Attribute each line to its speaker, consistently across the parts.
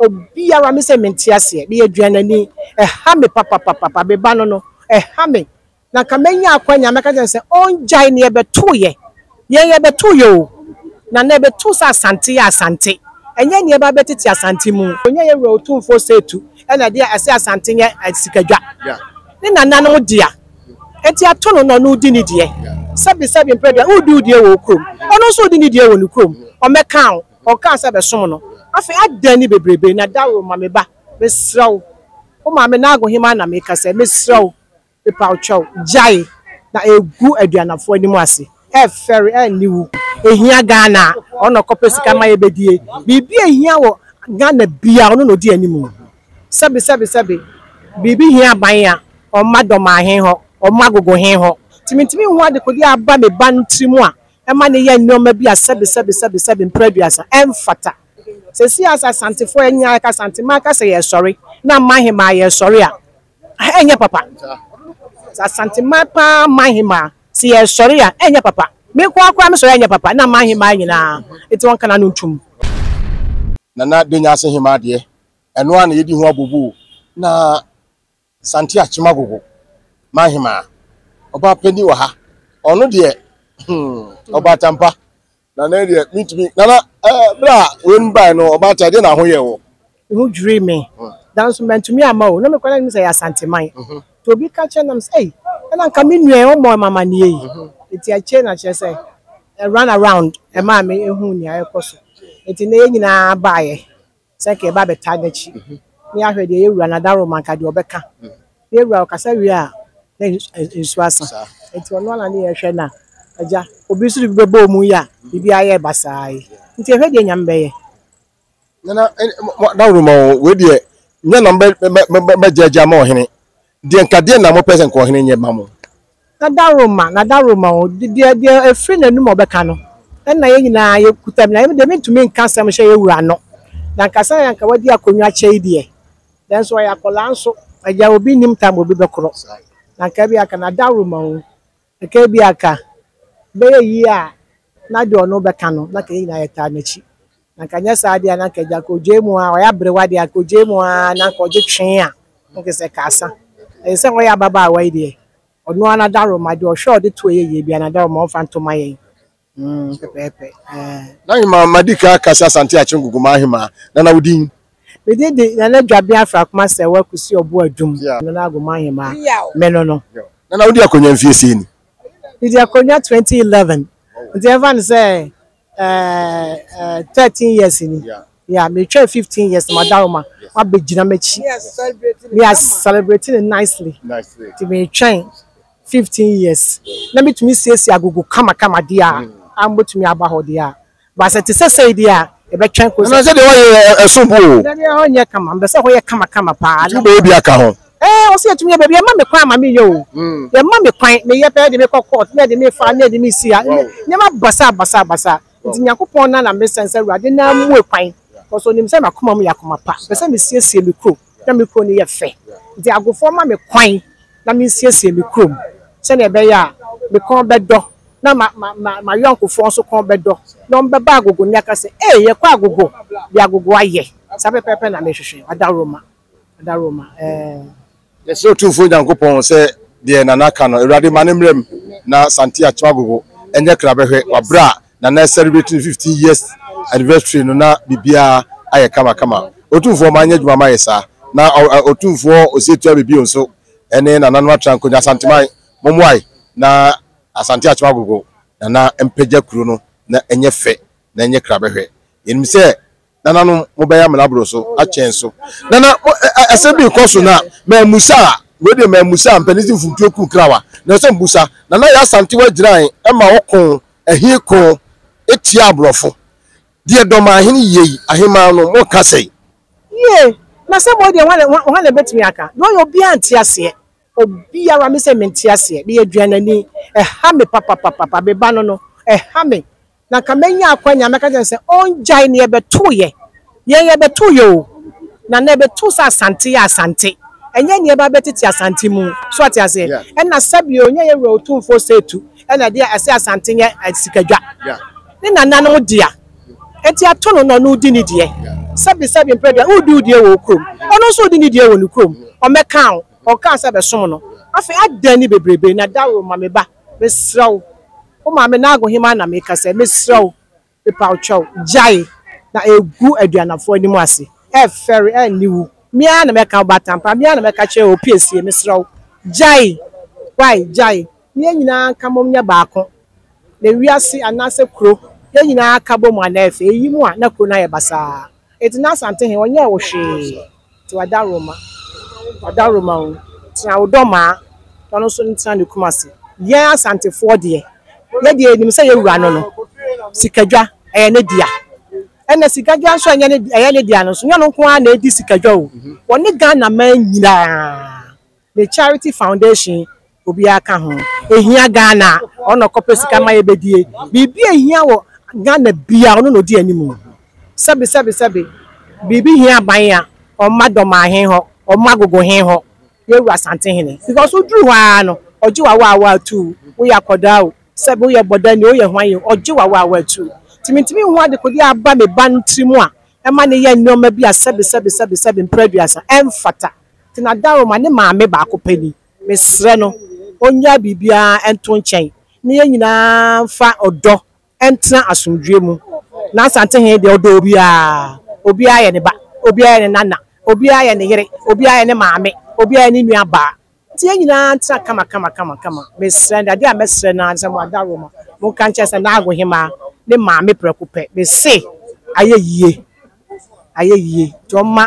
Speaker 1: Obiara me sɛ mente aseɛ. Meyɛ aduanani. Ɛha me papapapapa. Me ba no no, ɛha me. Na nka mɛnya akwanya mɛka kyerɛ no sɛ ɔngyae nea ɛbɛtoeɛ. Yɛn yɛbɛtoeɛ o, na na ɛbɛto sɛ Asante yɛ Asante. Ɛnyɛ nea ɛba bɛtete Asante mu. Ɔnyɛ yɛn wura Otumfoɔ Setu na ɛde ɛsɛ Asante nyɛ sikadwa. Ne nananom dea. Enti ato no na ɔno redi ne deɛ. Sɛbi sɛbi mprɛ deɛ woredi wo deɛ wɔ wo kurom. Ɔno nso redi ne deɛ wɔ ne kurom. Ɔmmɛkaa wo. Ɔkaa sɛ bɛsom no. Afei adɛn ne bebrebe na daworo ma me ba. Mesrɛ wo. Wo maame Naago Hemaa na mekasa yi. Mesrɛ wo. Mepaw kyɛw, gyae na egu aduanafo anim ase. Ɛfɛre, aniwu. Ehia Ghana a, ɔno na ɔkɔpɛ sika ma yɛbɛdie. Biribi a ehia wɔ Ghana biara, ɔno na ɔdi anim. Sɛbe, sɛbe, sɛbe, biribi hia aban a, ɔmma Dɔmaahen hɔ, ɔmma Agogohen hɔ. Nti mentumi nhu adekodeɛ a aba me ba no tirim a ɛma no yɛ nneɛma bi a sɛbe, sɛbe, sɛbe, sɛbe, mprɛ aduasa, ɛmfata. Seesei ara sɛ Asantefoɔ yɛn nyinaa yɛka Asanteman ka sɛ yɛresɔre, na Amanhemaa yɛresɔre a, Ɛnyɛ papa. Sɛ Asanteman paa man hemaa, sɛ yɛresɔre a, ɛnyɛ papa. Me nko ara koraa mesɔre a ɛnyɛ papa, na man hemaa nyinaa, enti wɔnka n'ano ntom.
Speaker 2: Nana Denyaase hemaa deɛ, ɛno ara na yɛdi ho abooboo. Na Sante Akyem Agogo man hemaa, ɔbaa panin wɔ ha, ɔno deɛ, hmm, ɔbaatampa. Nana yi deɛ mentumi nana ɛɛ eh, bere a wei no bae no ɔbaatan deɛ na ho yɛ wɔ.
Speaker 1: Me ho dwirii me. Nanso mantumi amma o. Na mekɔ na menim sɛ ɛyɛ Asanteman. Nti obi ka kyerɛ nam sɛ ei ɛna nka me nua yi ɔmmɔ me amanneɛ yi. Nti akyire na kyerɛ sɛ run around ɛmaa me ehuu nea ɛrekɔ so. Nti na yɛn nyinaa baeɛ. Sɛ nka yɛba abɛtaa n'akyi na yɛahwɛ deɛ yɛn wura no adaworoma nka deɛ ɔbɛka. Yɛn wura ɔkasa wie a na nsuo asa. Nti ɔno ara na ne yɛhwɛ na agya obi nso de bi bɛbɔ mu yi a biribiara yɛ basaa yi. Nti yɛhwɛ deɛ Nyame bɛyɛ.
Speaker 2: Nana adaworoma o wei deɛ nyɛ na mobɛgyaagyaa ama ɔhene Deɛ nka deɛn na mopɛ sɛ nka ɔhene nyɛ ma mo?
Speaker 1: N'adaworoma, n'adaworoma o, deɛ, deɛ ɛfiri n'anum a ɔbɛka no, ɛna yɛn nyinaa yɛkuta mu. Na yɛn deɛ mentumi nka asɛm nhyɛ yɛn wura ano. Na nka sɛ anka wadi akonnwa kyɛ yi deɛ, nanso ɔyɛ akwadaa nso, agya obi nnim tam obi bɛkorɔ. Na nka ebia anka n'adaworoma o, nka ebia anka ɛbɛyɛ yie a na deɛ ɔno bɛka no, na anka yɛn nyinaa yɛtaa n'akyi. Na anka nyɛ saa deɛ a na anka agya anka ɔgyae mu ara, ɔyɛ aberewa deɛ anka ɔgyae mu ara na anka ɔgye twee a, na anka sɛ kaasa. Ɛsɛ sɛ ɔyɛ ababaawa yi deɛ, ɔno ara n'adaworoma deɛ ɔhwɛ a ɔde to ɛyɛ yie biara n'adaworoma ɔmfa nto ma yɛn. Mm, pɛpɛɛpɛ. Ɛɛ.
Speaker 2: N'ahemaa, madi kan aka sɛ Asante Akyem Guguma ahemaa. Nana wo din?
Speaker 1: Me din de Nana Dwabea Afrakoma Sɛwa Kusi Ɔbo Adum, Nana Agoma Ahemaa, me no no.
Speaker 2: Nana wodi akonnwa mfie sɛn ni?
Speaker 1: Medi akonnwa 2011, nti ɛmfa no sɛ ɛɛ 13 years ni. Yeah, metwa 15 years na madaroma wabɛgyina m'akyi. We are celebrating it nicely. Nti metwɛn 15 years na metumi siesie agogo kamakama deɛ a, a mobɛtumi aba hɔ deɛ a. But sɛ te sɛ sei deɛ a, yɛbɛtwɛn kɔsi.
Speaker 2: Nana sɛ deɛ woayɛ ɛso bo o.
Speaker 1: Dabi ɛhɔ nyɛ kama, mepɛ sɛ ɛhɔ yɛ kamakama paa.
Speaker 2: Nti wobɛyɛ bi aka ho?
Speaker 1: Ɛɛ ɔsɛ yɛtumi yɛ baabi, yɛmma me kwan ama menyɛ o. Yɛmma me kwan, meyɛ pɛ yɛde me kɔ court, na yɛde me fa, na yɛde me si ha, nneɛma basaa basaa basaa. Nti Nyankopɔn na na mesɛn sɛ Awurade na mmue kwan, cause onim sɛ m'akoma mu yɛ akoma pa, mepɛ sɛ mesiesie me kuro na me kuro no yɛ fɛ. Nti agofoɔ ma me kwan na mensiesie me kurom sɛdeɛ ɛbɛyɛ a me kɔn bɛdɔ na ma ma ma m'ayɔnkofoɔ nso kɔn bɛdɔ na wɔbɛba agogo no aka sɛ, Ee, yɛkɔ agogo, deɛ agogo ayɛ. Saa pɛpɛɛpɛ na mehwehwɛ. Adaworoma, adaworoma, ɛɛ.
Speaker 2: Yɛsrɛ Otumfoɔ Nyankopɔn sɛ deɛ Nana ka no, Awurade ma no mmra mu na Sante Akyem Agogo nyɛ krabɛhwɛ wɔ aberɛ a Nana ɛcelebrate ne 15 years anniversary no na biribiara ayɛ kama kama. Otumfoɔ ma nyɛ adwuma ma yɛ saa. Na Otumfoɔ Osei Ababio nso ne Nananom atra nkonnwa Asanteman mommoae na Asante Akyem Agogo Nana mpagya kuro no na ɛnyɛ fɛ na ɛnyɛ krabɛhwɛ. Yɛnim sɛ nananom mobɛyɛ amena aboro so akyɛn so. Nana mo asɛm bi rekɔ so na mammusa a, wei deɛ mammusa a mpanin se mfomtuo ku nkrawa. Na ɛsɛ mbusa. Nana Yaa Asantewa gyinae ma ɔko ahi ko tia aborɔfo. Deɛ Dɔmahene yɛ yi, aheman no moka sɛn?
Speaker 1: Yie, na sɛ mo deɛ hwan na ɛbɛtumi aka? Deɛ ɔyɛ obiara nte aseɛ. Obiara, me sɛ mente aseɛ, meyɛ aduanani, ɛha me papapapapa, me ba no no, ɛha me. Na nka mɛnya akwanya mɛka kyerɛ no sɛ ɔngyae nea ɛbɛtoeɛ. Yɛn yɛbɛtoeɛ o, na na ɛbɛto sɛ Asante yɛ Asante, ɛnyɛ nea ɛba bɛtete Asante mu. So ate aseɛ? Ɛna sɛbio nyɛ yɛn wura Otumfoɔ Setu ɛna ɛde ɛsɛ Asante nyɛ sikadwa. Ne nananom dea. Enti ato no na ɔno redi ne deɛ. Sɛbi sɛbi mpɛ deɛ wodi wo deɛ wɔ wo kurom, ɔno nso odi ne deɛ wɔ ne kurom. Ɔmmɛka wo, ɔkaa sɛ bɛsom no. Afei adɛn ne bebrebe na daworo ma me ba, mesrɛ wo. Wo maame Naago hemaa na mekasa yi, mesrɛ wo. Mepawkyɛw, gyae na egu aduanafo anim ase. Ɛfɛre, aniwu. Me ara na mɛka wo batampa, me ara na mɛka kyerɛ wo piesie, mesrɛ wo, gyae. Wai, gyae. Na yɛn nyinaa nka mmom nyɛ baako. Na wiase anaasɛ kuro, yɛn nyinaa ka bom a na ɛfɛ. Eyi mu a, na kuro no ayɛ basaa. Enti na Asantehene, ɔnyɛɛ wo hwee. Nti w'adaworoma, w'adaworoma o, tena wo dɔ maa na ɔno nso ntena ne Kumasi. Yɛn Asantefoɔ deɛ, yɛ deɛ yɛnim sɛ yɛ wura no no, sikadwa, ɛyɛ ne dea. Ɛna sikadwa nso a ɛnyɛ ne, ɛyɛ ne dea no nso, nyɛ ɔno nko ara na ɛdi sikadwa o. Ɔne Ghana man nyinaa. Ne charity foundation obiara ka ho. Ehia Ghana a, ɔno na ɔkɔpɛ sika ma yɛbɛdie. Biribi a ehia wɔ Ghana biara, ɔno na ɔdi anim. Sɛbe sɛbe sɛbe, biribi hia aban a, ɔmma Dɔmaahen hɔ, ɔmma Agogohen hɔ, Yɛwura Asantehene. Because woduru hɔ ara no, ɔgye w'awaawa atuu, woyɛ akwadaa o, sɛbe woyɛ bɔdani o, woyɛ hwan o, ɔgye w'awaawa atuu. Nti mentumi nhu adekodeɛ a aba me ba no tiri mu a ɛma no yɛ nneɛma bi a sɛbe sɛbe sɛbe sɛbe mprɛ aduasa, ɛmfata. Tena Daroma ne maame baako pɛ ni. Mesrɛ no ɔnnyae biribiara nto nkyɛn na yɛn nyinaa mfa ɔdɔ ntena asomdwoeɛ mu. Na Asantehene deɛ ɔdɔ obiara. Obiara yɛ ne ba, obiara yɛ ne nana, obiara yɛ ne yere, obiara yɛ ne maame, obiara yɛ ne nua baa. Nti yɛn nyinaa ntena kama kama kama kama. Mesrɛ no, adeɛ a mɛsrɛ no ara ne sɛ mo Adaworoma, monka nkyerɛ sɛ Naago Hemaa ne maame prɛko pɛ. Mese ayɛ yie. ayɛ yie nti ɔma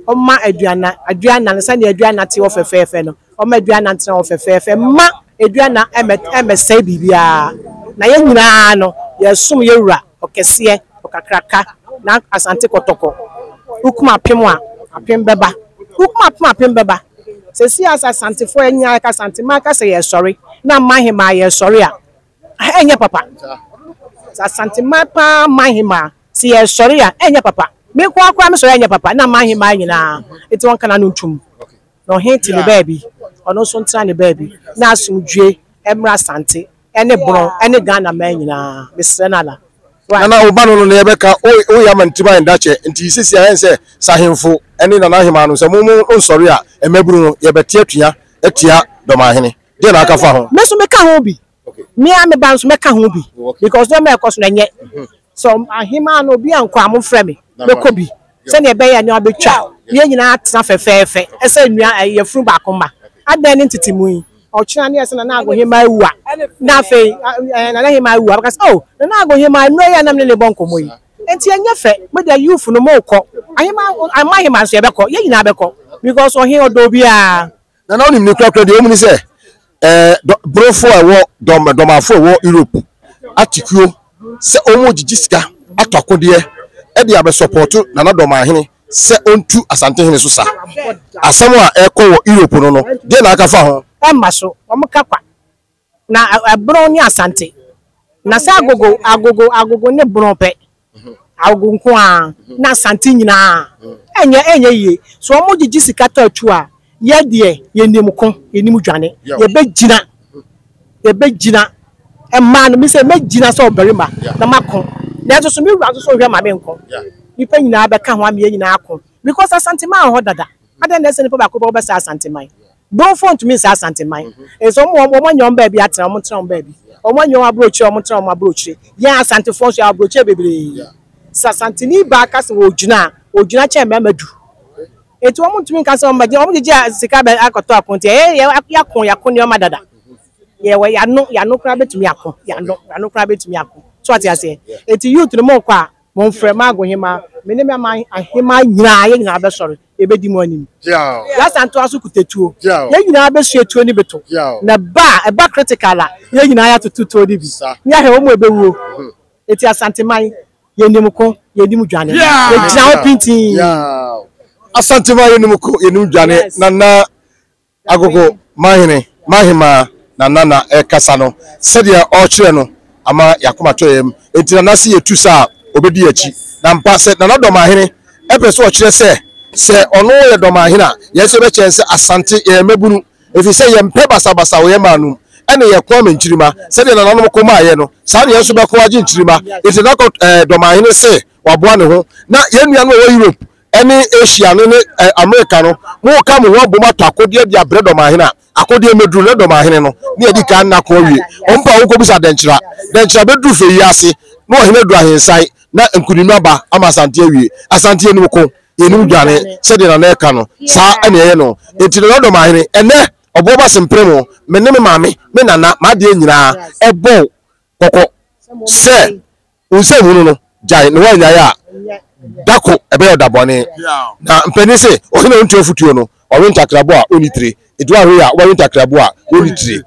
Speaker 1: ɔma aduana aduana no sɛdeɛ aduana te hɔ fɛfɛɛfɛ no ɔma aduana ntena hɔ fɛfɛɛfɛ mma aduana ɛmɛ ɛmɛsɛe biribiara na yɛn nyinaa no yɛsom yɛn wura ɔkɛseɛ ɔkakraka na asante kɔtɔkɔ wokum apem a apem bɛba wokum apem apem bɛba sɛsi a sɛ asantefoɔ yɛn nyinaa yɛka asante maa ka sɛ yɛsɔre na mma hemaa yɛsɔre a ɛnyɛ papa. Sɛ Asanteman paa man hemaa, sɛ yɛresɔre a, ɛnyɛ papa. Me nko ara koraa mesɔre a ɛnyɛ papa, na man hemaa nyinaa nti wɔnka n'ano ntom. Na ɔhene te ne baabi, ɔno nso ntena ne baabi, na asomdwoe mmra Asante ne Borɔn ne Ghana man nyinaa. Mesrɛ no ala. Why?
Speaker 2: Nana wo ba no no na yɛbɛka wo woyɛ ama ne tirim ayɛ ndakyɛ nti sisi ayɛ sɛ sahemfo ne nana ahemaa no sɛ mo mo nsɔre a mmabunu no yɛbɛte atua atia dɔmahene. Deɛ na aka fa ho?
Speaker 1: Me nso meka ho bi. Me ara me ba nso mɛka ho bi because nneɛma a ɛkɔ so no ɛnyɛ. Sɛ ahemaa no obi ankɔ a momfrɛ me mɛkɔ bi sɛdeɛ ɛbɛyɛ a nneɛma bɛtwa na yɛn nyinaa atena fɛfɛɛfɛ sɛ nnua yafunu baako mma. Adɛn ne ntetemu yi? Ɔkyena ne yɛsɛ Nana Ago Hemaa awu a na afei Nana Hemaa awu a bɛka sɛ oh Nana Ago Hemaa nnuro yi a na me ne no bɔ nkɔmmɔ yi nti ɛnyɛ fɛ. Mo deɛ youth no mokɔ ahemaa amma hemaa nso yɛbɛkɔ yɛn nyinaa bɛkɔ because ɔhene ɔdɔ obiara.
Speaker 2: Na na wonim ne korakora deɛ ɛwɔ mu ne sɛ ɛɛ dɔ borofo a ɛwɔ dɔm dɔmafo a ɛwɔ Europe ate kuo sɛ wɔregyegye sika atɔ akodeɛ de abɛsɔpɔto Nana Dɔmahene sɛ ɔntu Asantehene so sa. Asɛm a ɛrekɔ wɔ Europe no no, deɛ na aka fa ho?
Speaker 1: Ɛmma so, wɔka kwa. Na ɛbron ne Asante. Na sɛ agogo agogo agogo ne bron pɛ. Agogo nko ara na Asante nyinaa. Ɛnyɛ ɛnyɛ yie. So wɔn gyegye sika tɔ atuo a, yɛ deɛ yɛnim ko, yɛnim dwane. Yɛbɛgyina yɛbɛgyina mmaa no, me sɛ mɛgyina sɛ ɔbarima na mako. Nanso so me wura nso so nhwɛ ma menko. Nnipa nyinaa bɛka ho ama yɛn nyinaa ako. Because Asanteman wɔ hɔ dada. Adɛn na ɛsɛ nipa baako pɛ wobɛsɛe Asanteman? Brofo ntumi nsa Asanteman. Nso wɔn wɔn anya wɔn baabi atena, wɔn ntena wɔn baabi. Wɔn anya wɔn aburokyire, wɔn ntena wɔn aburokyire. Yɛn Asantefoɔ nso yɛwɔ aburokyire bebree. Sɛ Asanteni baa ka sɛ ɔregyina a, ɔgyina kyɛn mmarima du. Enti wɔn ntumi nka sɛ wɔn bɛgye, wɔn gyegye sika bɛ akɔtɔ ako nti ɛyɛ yɛ yɛako yɛako nneɛma dada. Yɛwɔ yɛano yɛano koraa bɛtumi ako yɛano yɛano koraa bɛtumi ako. So ate aseɛ? Enti youth no mokɔ a, Momfrɛ m'ago hemaa, me ne me aman ahemaa nyinaa, yɛn nyinaa bɛsɔre, yɛbɛdi mo anim. Yɛasan toa so kuta tuo, yɛn nyinaa bɛsua tuo no bi to, na ɛba a, ɛba critical a, yɛn nyinaa yɛatoto tuo no bi, na yɛahwɛ wɔn a ɛbɛwuo. Enti Asanteman, yɛnim ko, yɛnim dwane, yɛgyina hɔ pintinn.
Speaker 2: Asanteman, yɛnim ko, yɛnim dwane, Nana Agogo Mahene, Mahemaa Nana na ɛrekasa no, sɛdeɛ ɔrekyerɛ no ama yɛn akoma tɔ yɛn yam. Enti Nana se yɛtu sa a, ɔbɛdi yɛn akyi. Na ampa sɛ Nana Dɔmahene pɛ sɛ ɔkyerɛ sɛ, sɛ ɔno yɛ Dɔmahene a, yɛn nso yɛbɛkyerɛ no sɛ Asante yɛyɛ mmabunu, ɛfiri sɛ yɛmpɛ basabasa wɔ yɛn man no mu, ɛne yɛko ama nkyirimma. Sɛdeɛ nananom ko maeɛ no, saa na yɛn nso bɛko agye nkyirimma. Enti Nana Dɔmahene se. waboa ne ho na yɛn nuanom a ɛwɔ Europe ne Asia no ne America no, moka mo ho abom atɔ akodeɛ de abrɛ Dɔmahene a, akodeɛ mmɛduru na Dɔmahene no ne adi kan nna ko awie. Wɔn pa wɔnkɔbisa Dɛnkyera. Dɛnkyera bɛduru fɛ yi ase na ɔhene aduru ahensan na nkunim aba ama Asante awie. Asante anim ko, yɛnim dwane, sɛdeɛ Nana ɛka no, saa na ɛyɛ no. Enti Nana Dɔmahene, ɛnnɛ ɔboɔ ba sempere mo, me ne me maame, me nana, m'adeɛ nyinaa ɛbɔ wo kɔkɔ sɛ Wo nsɛm hunu no, gyae, na woannyae a, da ko ɛbɛyɛ ɔda bɔne. Na mpanin se, Ɔhene a ɔntie afotuo no, ɔwe ntakraboa a ɔnni tire. Enti woanhwɛ yie a, wobɛwe ntakraboa a ɔnni tire.